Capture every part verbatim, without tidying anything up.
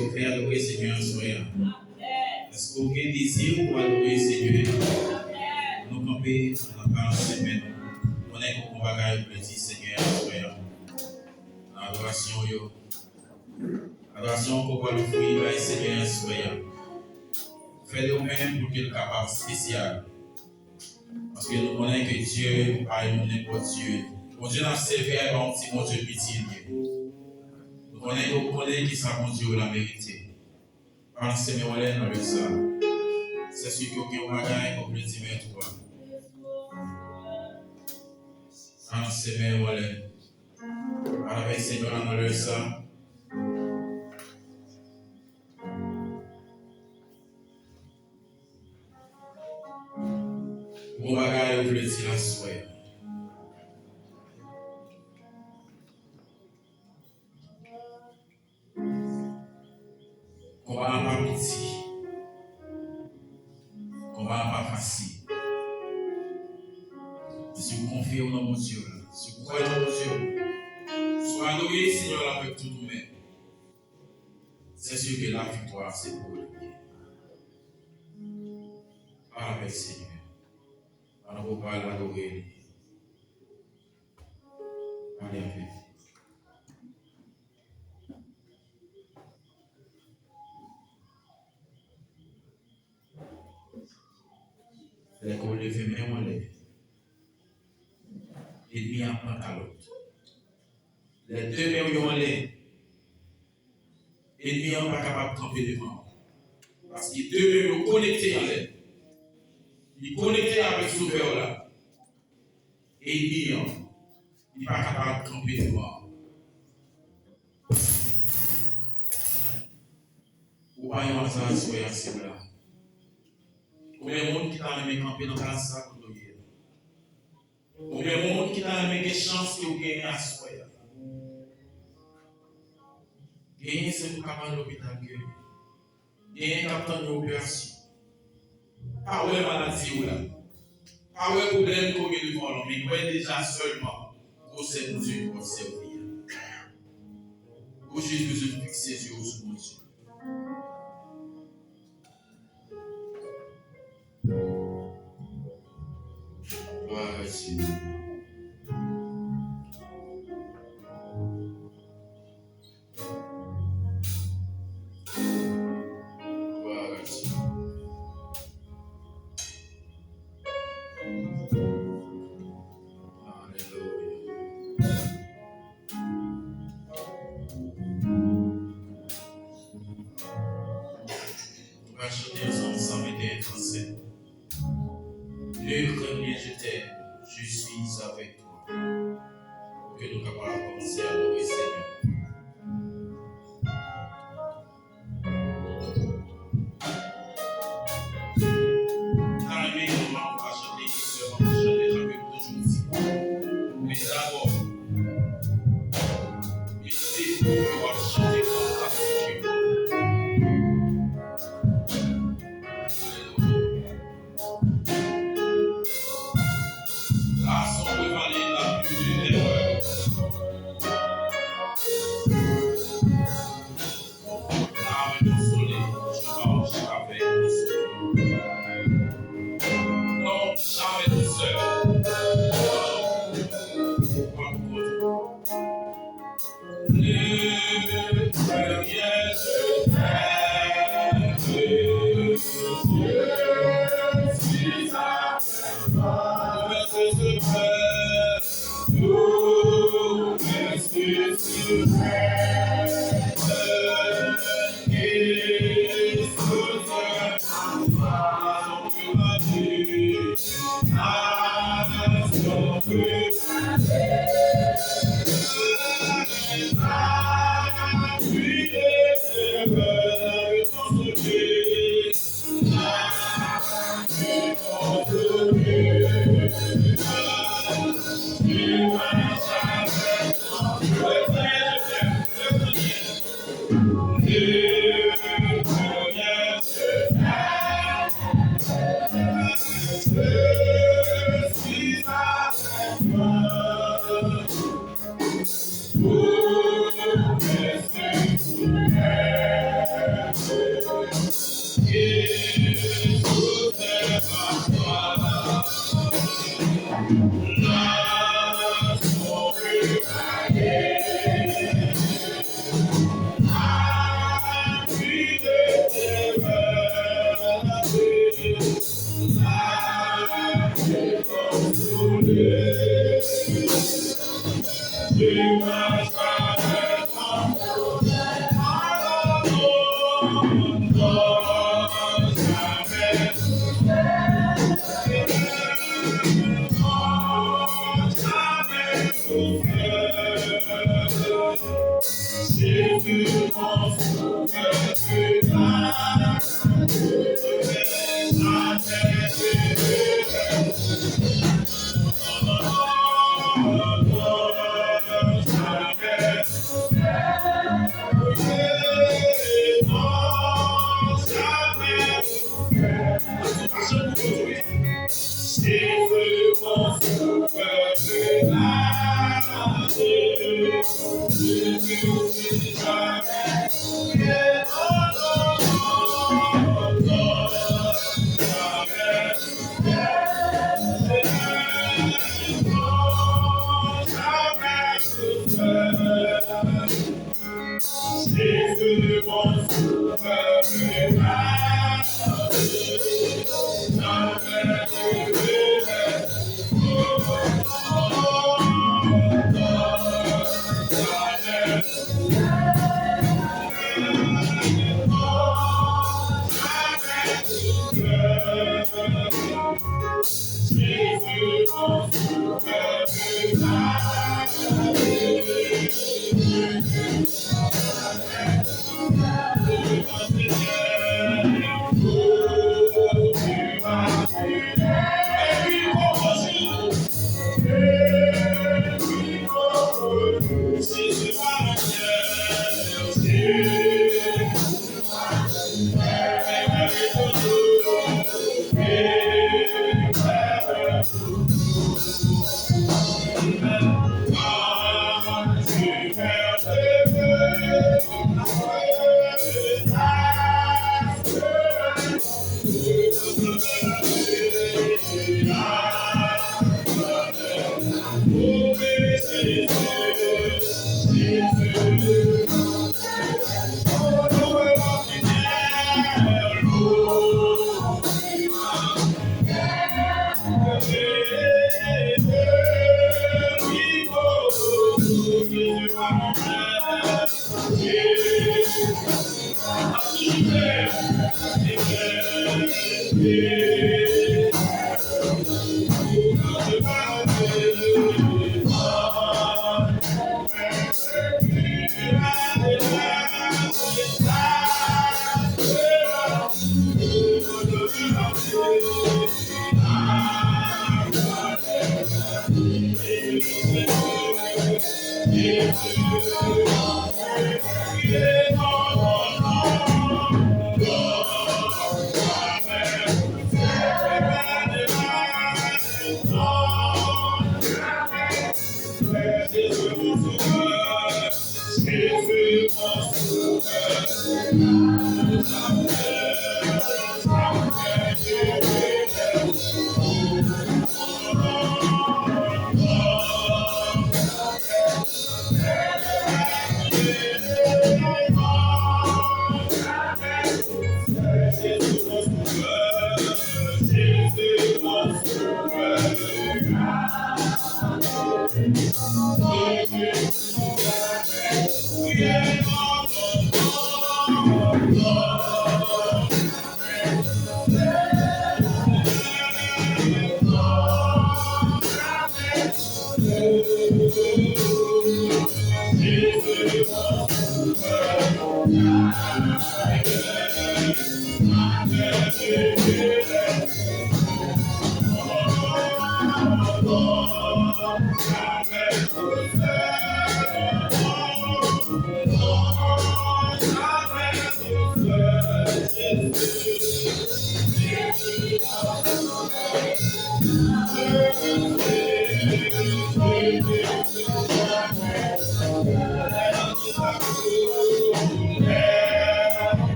Ou vle adore Senyè a aswè a? Èske w gen dezi pou adore Senyè a? Nou kanpe, n ap balanse men nou. Konnen gen yon bagay ou vle di Senyè a aswè a. Nan adorasyon w yo. Adorasyon ke w pral ofri bay Senyè a aswè a. Fè de ou menm pou ke l kapab espesyal. Paske nou konnen ke Dye pa yon nenpòt Dye. Bondye n ap sèvi a, e pa yon ti Bondye piti l ye. Nou konnen ke w konnen kisa Bondye w la merite. Balanse men w anlè nan lè sa. Se si ke w gen yon bagay ke w vle di mèt ou a. Balanse men w anlè. Pale avèk Senyè a nan lè sa. Bon bagay ou vle di l aswè a. Konba a pa piti. Konba a pa fasil. Si w konfye w nan Bondye w la, si w kwè nan Bondye w, si w adore Senyè a avèk tout ou menm, se si ke laviktwa se pou ou li ye. Pale avèk Senyè. Pandan ke w pral adore li, pale avè l. Lè ke w leve men w anlè, ènmi a pran kalòt. Lè de men w yo anlè, ènmi an pa kapab kanpe devan w. Paske de men w yo konekte anlè. Li konekte avèk Sovè w la. Ènmi an, li pa kapab kanpe devan w. Ou pa yon aza aswè a, se la. Konbyen moun ki ta renmen kanpe nan plas sa kote w ye? Konbyen moun ki ta renmen gen chans ke w genyen aswè a? Genyen se pou ka pran lopital geri. Genyen k ap tann yon operasyon. Pa wè maladi w la. Pa wè pwoblèm ke w gen devan w lan, men wè deja sèlman gwosè Bondye ke w ap sèvi a. O Jezi, bezwen fikse zye w sou Bondye. Glwa a Dye. Glwa a Dye. Alelouya.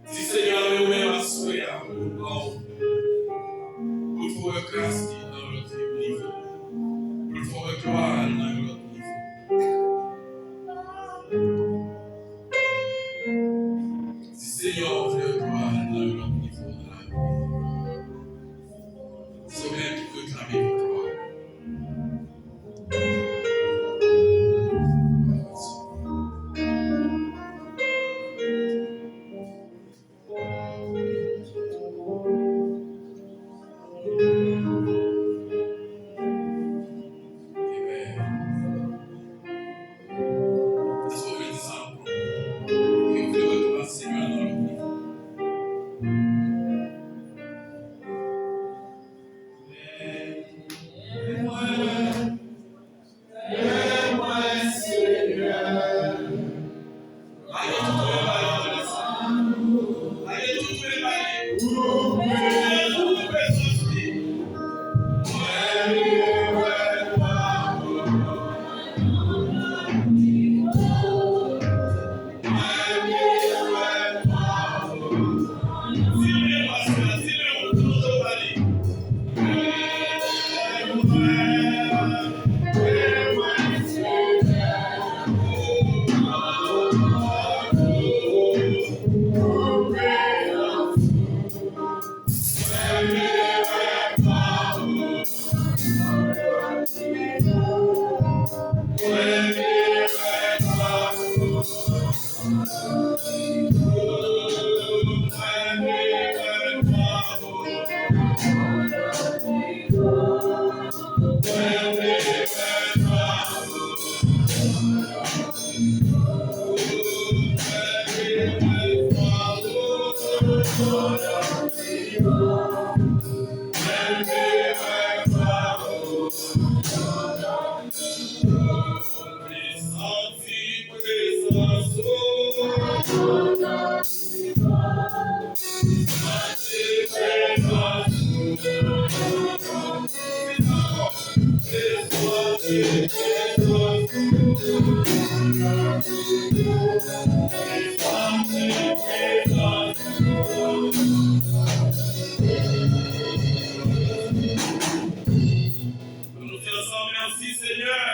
Di Senyè a, men ou menm aswè a, pou l ba w, pou l fè w wè gras li nan yon lòt nivo, pou l fè w wè glwa li nan yon lòt nivo. Di Senyè a, ou fè w wè glwa li nan yon lòt nivo nan lavi w. Se ou menm ki pou reklame viktwa. Ann nou di ansanm, mèsi, Senyè.